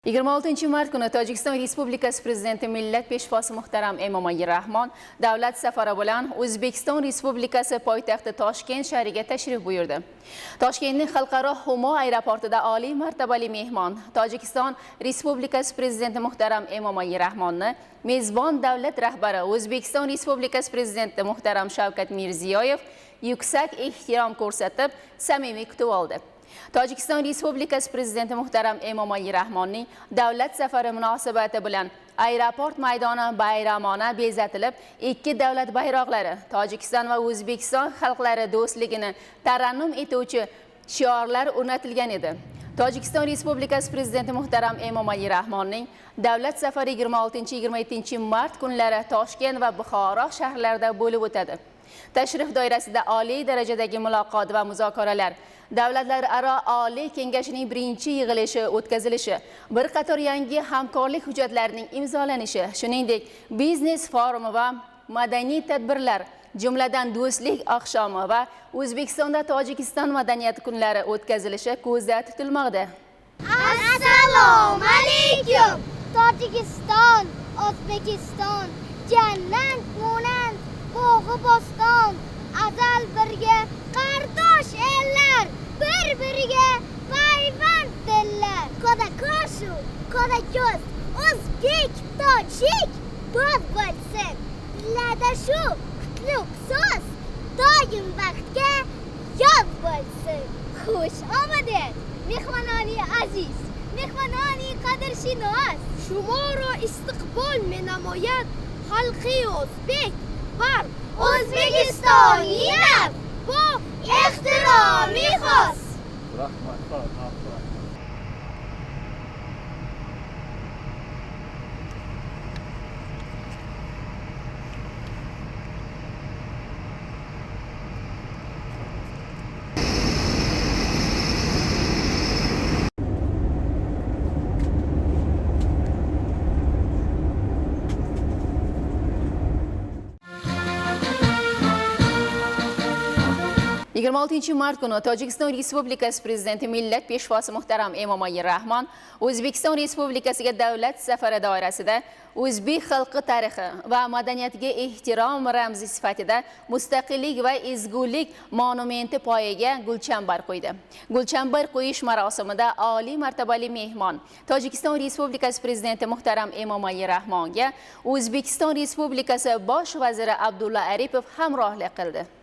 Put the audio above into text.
26 mart kuni Tojikiston Respublikasi Prezidenti, millat peshvosi muhtaram Emomali Rahmon davlat safari bilan O'zbekiston Respublikasi poytaxti Toshkent shahriga tashrif buyurdi. Toshkentning xalqaro Humo aeroportida oliy martabali mehmon, Tojikiston Respublikasi Prezidenti muhtaram Emomali Rahmonni mezbon davlat rahbari, O'zbekiston Respublikasi Prezidenti muhtaram Shavkat Mirziyoyev yuksak ehtirom ko'rsatib, samimiy kutib oldi. Tojikiston Respublikasi Prezidenti muhtaram Emomali Rahmonning davlat safari munosabati bilan aeroport maydoni bayramona bezatilib, ikki davlat bayroqlari, Tojikiston va O'zbekiston xalqlari do'stligini tarannum etuvchi shiorlar o'rnatilgan edi. Tojikiston Respublikasi Prezidenti muhtaram Emomali Rahmonning davlat safari 26-27 mart kunlari Toshkent va Buxoro shaharlarida bo'lib o'tadi. Tashrif doirasida oliy darajadagi muloqot va muzokaralar, davlatlararo oliy kengashining birinchi yig'ilishi o'tkazilishi, bir qator yangi hamkorlik hujjatlarining imzolanishi, shuningdek, biznes forumi va madaniy tadbirlar, jumladan, do'stlik oqshomi va O'zbekistonda Tojikiston madaniyati kunlari o'tkazilishi ko'zda tutilmoqda. Assalomu alaykum. Tojikiston, O'zbekiston, jannat monand bog'i bo'ston, azal birga qardosh ellar, bir-biriga payvand dillar. Qo'da qoshu, qo'da ko'z, o'zbek, tojik do'st bo'lsin. Dillarda shu qutlug' so'z, doim baxtga yoz bo'lsin. Xush omaded, mehmononi aziz, mehmononi qadrshinos. Шуморо истиқбол менамояд халқи ӯзбек бар O'zbekistonilar бо ehtiromi xos. Rahmat. Rahmat. 26 mart kuni Tojikiston Respublikasi Prezidenti, millat peshvosi muhtaram Emomali Rahmon O'zbekiston Respublikasiga davlat safari doirasida o'zbek xalqi tarixi va madaniyatiga ehtirom ramzi sifatida Mustaqillik va ezgulik monumenti poyiga gulchambar qo'ydi. Gulchambar qo'yish marosimida oliy martabali mehmon, Tojikiston Respublikasi Prezidenti muhtaram Emomali Rahmonga O'zbekiston Respublikasi Bosh vaziri Abdulla Aripov hamrohlik qildi.